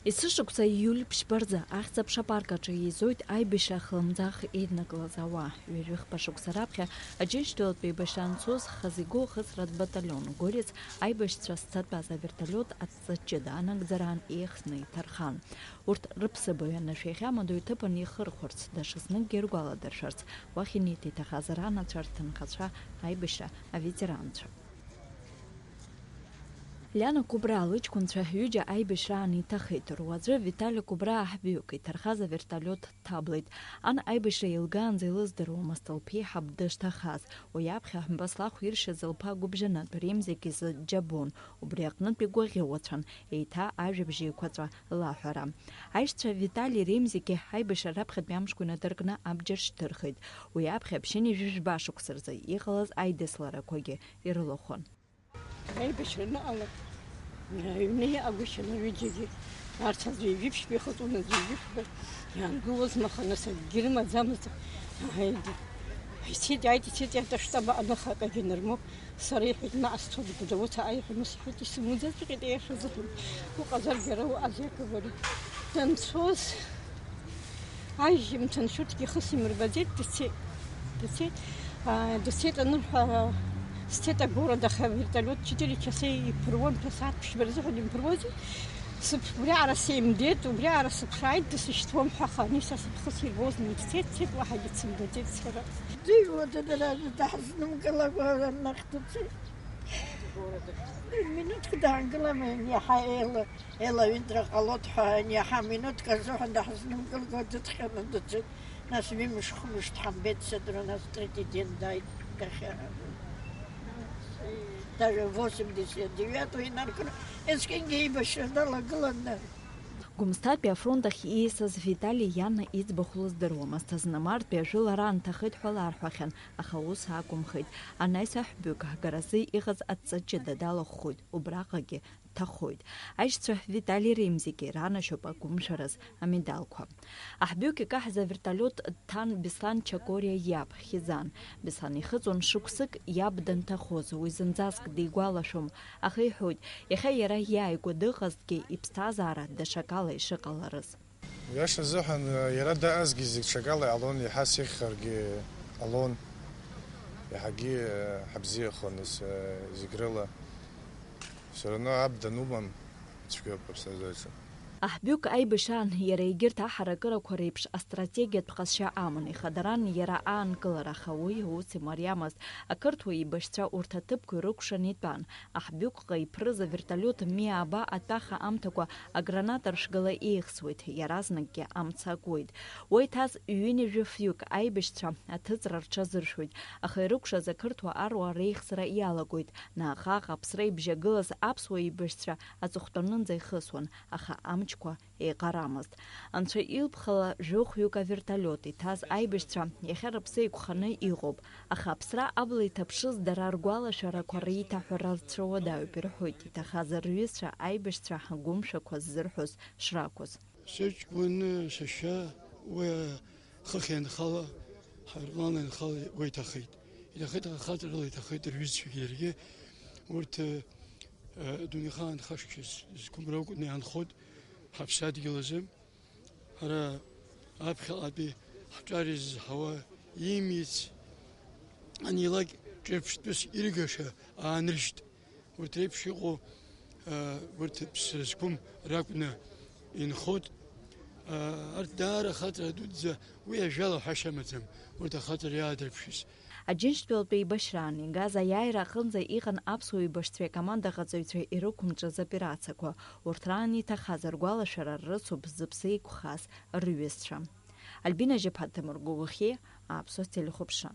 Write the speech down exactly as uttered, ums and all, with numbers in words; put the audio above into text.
Есышықәса ииуль ԥшьба рзы ахьӡ-аԥша апарк аҿы еизоит аибашьра ахлымӡаах еиднакылаз ауаа. Ҩажәи хԥа шықәса раԥхьа Аџьынџьтәылатәи еибашьра анцоз хазы игоу ахысратә баталион Горец аибашьцәа зцатәаз аверталиот адҵа ҷыда анагӡараан еихсны иҭархан. Урҭ рыԥсыбаҩ анашә иахьамадоу иҭыԥан ихырхәарц даҽазныкгьы иргәаладыршәарц уахь инеиҭеиҭахаз ранацәа рҭынхацәа, аибашьра аветеранцәа. Лиана Кәыбраа лыҷкәынцәа ҩыџьа аибашьраан иҭахеит. Руаӡәы Витали Кәыбраа аҳбҩык иҭархаз аверталиот дҭаблеит. Ан аибашьра еилгаанӡа илыздыруамызт лԥеиҳаб дышҭахаз. Уи аԥхьа Баслахә иршьыз лԥа гәыбжьанытә Ремзик изы џьабон. Убри аҟнытә игәаӷьуацәан еиҭа ажәабжь еиқәаҵәа лаҳәара. Аишьцәа Витали Ремзики аибашьра раԥхьатәи амшқәа инадыркны абџьар шьҭырхит. Уи аԥхьа ԥшьынҩажәи жәба шықәса рзы иҟалаз аидысларақәагьы ирылахәын. Аибашьра аныҟала, аҩны иҟагәышьан аҩыџьагьы. Арҭ аӡәы ижәиԥшьба ихыҵуан, аӡәы ижәиԥшьба иаангылозма, аха нас акгьы рымаӡамызт. Ааи, ицеит, иааит, ицеит, иааит, аштаб аҟны хаҵагьы нырмоуп. Сара иҳәеит, наҟ сцоит, Гәдоуҭаҟа иҳәаны сҳәеит, исымуӡаҵәҟьеит, аиашазы. Уҟазаргьы ара уҟазеи акы вари. Данцоз, ажьымҭан шәырҭгьы ихы симырбаӡеит, дцеит. Дцеит. Аа, дцеит анырҳәа, сцеит агорода, аха вертолиот четыре часа иԥыруан, ԥасаат ԥшьба рзыҳәан имԥыруази. Сыԥ-, убриаҟара сеимдеит, убриаҟара сыԥшааит, дысышьҭуам ҳәа, аха ани са сыԥхыӡ ирбозма, дцеит, дцеит, уаҳагьы дсымбаӡеит сара. Дыҩуа дыдраӡа даҳзнымкылакәа нахь дцеит. Минуҭк даангылама, иаҳа еила-, еилаҩынтра ҟалоит ҳәа, иаҳа минуҭк азыҳәан даҳзнымкылакәа дыҭҟьаны дцеит. Нас ҩымш-хымш дҳамбеит, седра, нас третий день дааит иахьа. Даже восемьдесят девятого инаркны, есқьынгьы еибашьра далагыланы. Гәымсҭатәи афронт ахь ииасыз Витали иан иӡбахә лыздыруамызт. Зны мартәи ажәылара анҭахеит ҳәа ларҳәахьан, аха ус акәымхеит. Анаҩс аҳәбҩык ҳгаразы иҟаз адҵа ҷыда далахәхоит, убраҟагьы дҭахоит. Аишьцәа Витали Ремзики ранашьоуп агәымшәараз амедалқәа. Аҳәбҩык икаҳаз авертолиот дҭан Беслан Чакориа иаб Хьизан. Беслан ихыҵуан шықәсык иаб данҭахоз, уи зынӡаск дигәалашәом, аха иҳәоит, иахьа иара иааигәа дыҟазҭгьы, иԥсҭазаара даҽакала ишыҟаларыз. Иаша азыҳәан, иара даҟазгьы зегь ҽакала иҟалон, иаҳа сеиӷьхаргьы ҟалон, иаҳагьы ҳабзиахоназ зегь рыла. Все равно аб данумам, ицәгьоуп аԥсҭазаараҿы. Аҳәбҩык аибашьраан иара егьырҭ аҳаракырақәа реиԥш астратегиатә ҟазшьа аман, ихадаран иара аанкылара, аха уи аус имариамызт. Ақырҭуа еибашьцәа урҭ аҭыԥқәа ирыкәшан итәан. Аҳәбҩыкҟа иԥрыз авертолиот Ми аба атәаха амҭакәа аграната ршгала еихсуеит, иаразнакгьы амца акуеит. Уа иҭаз ҩынҩажәи фҩык аибашьцәа аҭыҵра рҽазыршәоит, аха ирыкәшаз ақырҭуа аруаа реихсра иалагоит. Наҟ-ааҟ аԥсра ибжьагылаз аԥсуа еибашьцәа аҵыхәтәанынӡа ихысуан, аха амчқәа еиҟарамызт. Анцәа илԥхала жәохәҩык авертолиот иҭаз аибашьцәа иахьа рыԥсы еиқәханы иҟоуп, аха аԥсра абла иҭаԥшыз дара ргәалашәарақәа реиҭаҳәара рцәыуадаҩуп, ирҳәоит иҭахаз рҩызцәа аибашьцәа ҳгәымшәақәа ззырҳәоз шракәыз. Сыҷкәын сашьа уи хыхь ианхала, ҳаирпланла ианхала уа иҭахеит. Иҭахеит, аха хаҵарала иҭахеит рҩызцәагьы иаргьы. Урҭ, э, дунеихаан хашҭшьа зқәым ракәны иаанхоит ҳаԥсадгьыл азы. Ҳара аԥхьаҟатәи ҳҿар изҳауа имиц анилак ҿырԥштәыс иргаша аанрыжьт. Урҭ реиԥш иҟоу, а, урҭ ԥсра зқәым ракәны инхоит. А, арҭ даара ахаҵара дуӡӡа, уи ажәала ҳәашьа амаӡам, урҭ ахаҵара иаадырԥшыз. Аџьынџьтәылатәи еибашьраан игаз аиааира аҟынӡа иҟан аԥсуа еибашьцәеи акомандаҟаҵаҩцәеи ирықәымҿыз операциақәа. Урҭ раан иҭахаз ргәалашәара рыцуп зыԥсы еиқәхаз рҩызцәа. Альбина Жьаԥҳа, Ҭемыр Гәыгәхьиа, Аԥсуа телехәаԥшра.